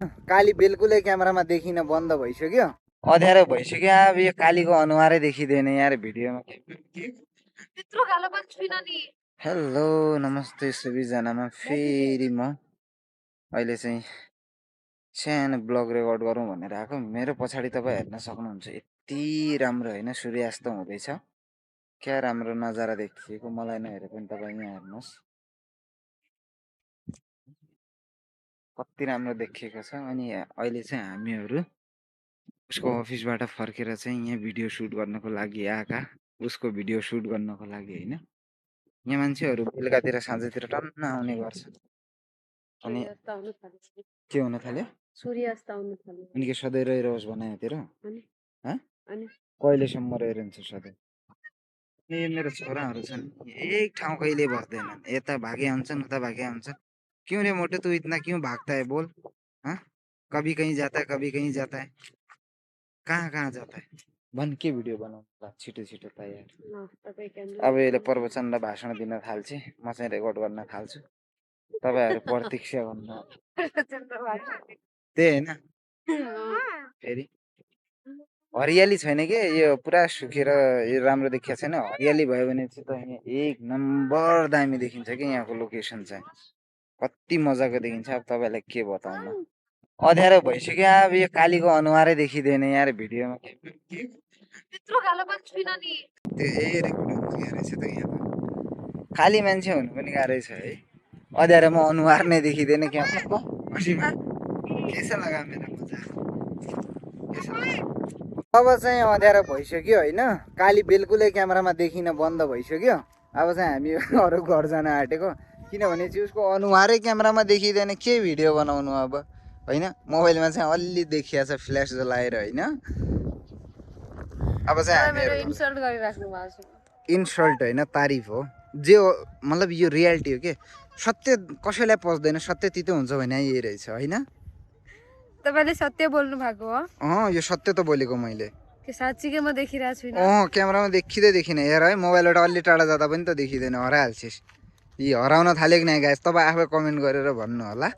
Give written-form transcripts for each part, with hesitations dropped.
काली बिल्कुलै क्यामेरामा देखिन बन्द भइसक्यो, अँध्यारो भइसक्यो। अब यो कालीको अनुहारै देखिँदैन यार भिडियोमा। त्यत्रो कालो पनि छुइनँ नि। हेलो नमस्ते सबैजनामा, फेरि म अहिले चाहिँ सानो ब्लग रेकर्ड गरौँ भनेर आएको। मेरो पछाडि तपाईँ हेर्न सक्नुहुन्छ, यति राम्रो होइन सूर्यास्त हुँदैछ, क्या राम्रो नजारा देखिएको। मलाई नहेरे पनि तपाईँ यहाँ हेर्नुहोस् कति राम्रो देखिएको छ। अनि अहिले चाहिँ हामीहरू उसको अफिसबाट फर्केर चाहिँ यहाँ भिडियो सुट गर्नको लागि आएका, उसको भिडियो सुट गर्नको लागि होइन। यहाँ मान्छेहरू बेलुकातिर साँझतिर टन्न आउने गर्छ। अनि के हुन थाल्यो? सूर्यास्त आउनु थाल्यो। अनि के सधैँ रहिरहोस् बनायो तेरो? अनि कहिलेसम्म रहिरहन्छ सधैँ? अनि यो मेरो छोराहरू छन्, एक ठाउँ कहिले बस्दैनन्, यता भागे हुन्छन् उता भागे हुन्छन्। क्यों रे मोटे तू इतना क्यों भागता है बोल? हाँ, कभी कहीं जाता है कभी कहीं जाता है, कहाँ कहाँ जाता है भन। के भिडियो बनाउनु छिटो छिटो तयार। अब यसले प्रवचन र भाषण दिन थाल्छ, म चाहिँ रेकर्ड गर्न थाल्छु, तपाईँहरू प्रतीक्षा गर्नु। त्यही होइन फेरि हरियाली छैन के, यो पुरा सुकेर यो राम्रो देखिएको छैन। हरियाली भयो भने चाहिँ त यहाँ एक नम्बर दामी देखिन्छ कि यहाँको लोकेसन चाहिँ कति मजाको देखिन्छ। अब तपाईँलाई के बताउनु, अँध्यारो भइसक्यो। अब यो कालीको अनुहारै देखिँदैन यार भिडियोमा। त्यत्रो कालो पनि छुइनँ नि। त्यो रेकर्ड हुनु गाह्रो छ त यहाँ त। खाली मान्छे हुनु पनि गाह्रै छ है, अँध्यारोमा अनुहार नै देखिँदैन क्या। कैसा लगा मेरो मजा? अब चाहिँ अँध्यारो भइसक्यो होइन, काली बिल्कुलै क्यामेरामा देखिन बन्द भइसक्यो। अब चाहिँ हामी अरू घर जान आँटेको, किनभने चाहिँ उसको अनुहारै क्यामेरामा देखिँदैन। के भिडियो बनाउनु अब होइन, मोबाइलमा चाहिँ अलि देखिया छ फ्ल्यास जलाएर होइन। अब चाहिँ हामीहरू इन्सल्ट गरिराख्नु भएको छ। इन्सल्ट होइन तारिफ हो, जे हो मतलब यो रियालिटी हो के। सत्य कसैलाई पच्दैन, सत्य तितो हुन्छ भने यही रहेछ होइन। तपाईँले सत्य बोल्नु भएको हो? यो सत्य त बोलेको मैले। साँच्चीकै म देखिरहेको छुइनँ। क्यामेरामा देखिँदै देखिन हेर है, मोबाइलबाट अलि टाढा जाँदा पनि त देखिँदैन, हराइहाल्छिस्। यी हराउन थाल्यो कि नै गाइस, तपाईँ आफै कमेन्ट गरेर भन्नु होला।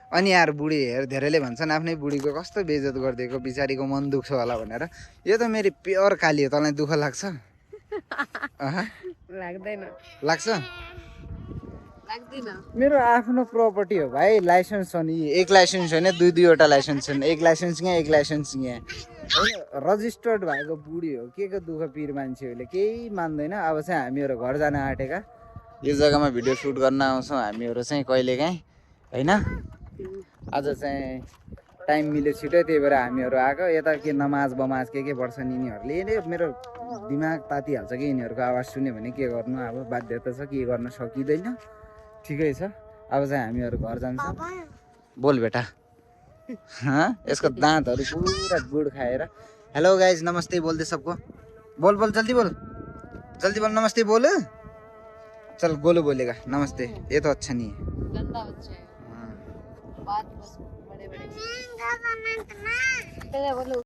अनि यार बुढी हेर, धेरैले भन्छन् आफ्नै बुढीको कस्तो बेइज्जत गरिदिएको, बिचारीको मन दुख्छ होला भनेर। यो त मेरो प्योर काली हो, तँलाई दुःख लाग्छ? लाग्दैन। लाग्छ? लाग्दैन। मेरो आफ्नो प्रपर्टी हो भाइ, लाइसेन्स छ नि। एक लाइसेन्स होइन, दुईवटा लाइसेन्स छन्। एक लाइसेन्स यहाँ, एक लाइसेन्स यहाँ होइन। रजिस्टर्ड भएको बुढी हो, के को दुःख पिर मान्छेहरूले केही मान्दैन। अब चाहिँ हामीहरू घर जान आँटेका, यो जग्गामा भिडियो सुट गर्न आउँछौँ हामीहरू चाहिँ कहिलेकाहीँ होइन। आज चाहिँ टाइम मिल्यो छिटो, त्यही भएर हामीहरू आएको। यता के नमाज बमाज के पढ्छन् यिनीहरूले, नै मेरो दिमाग तातिहाल्छ कि यिनीहरूको आवाज सुन्यो भने। के गर्नु, अब बाध्यता छ, के गर्न सकिँदैन। ठिकै छ, अब चाहिँ हामीहरू घर जान्छौँ। बोल बेटा, यसको दाँतहरू पुरा गुड खाएर। हेलो गाइज, नमस्ते बोल दे सबको। बोल बोल जल्दी बोल, जल्दी बोल, नमस्ते बोल। चल गोलू बोलेगा नमस्ते, ये तो अच्छा नहीं है। गंदा बच्चा है। बात बस बड़े बड़े बोलो।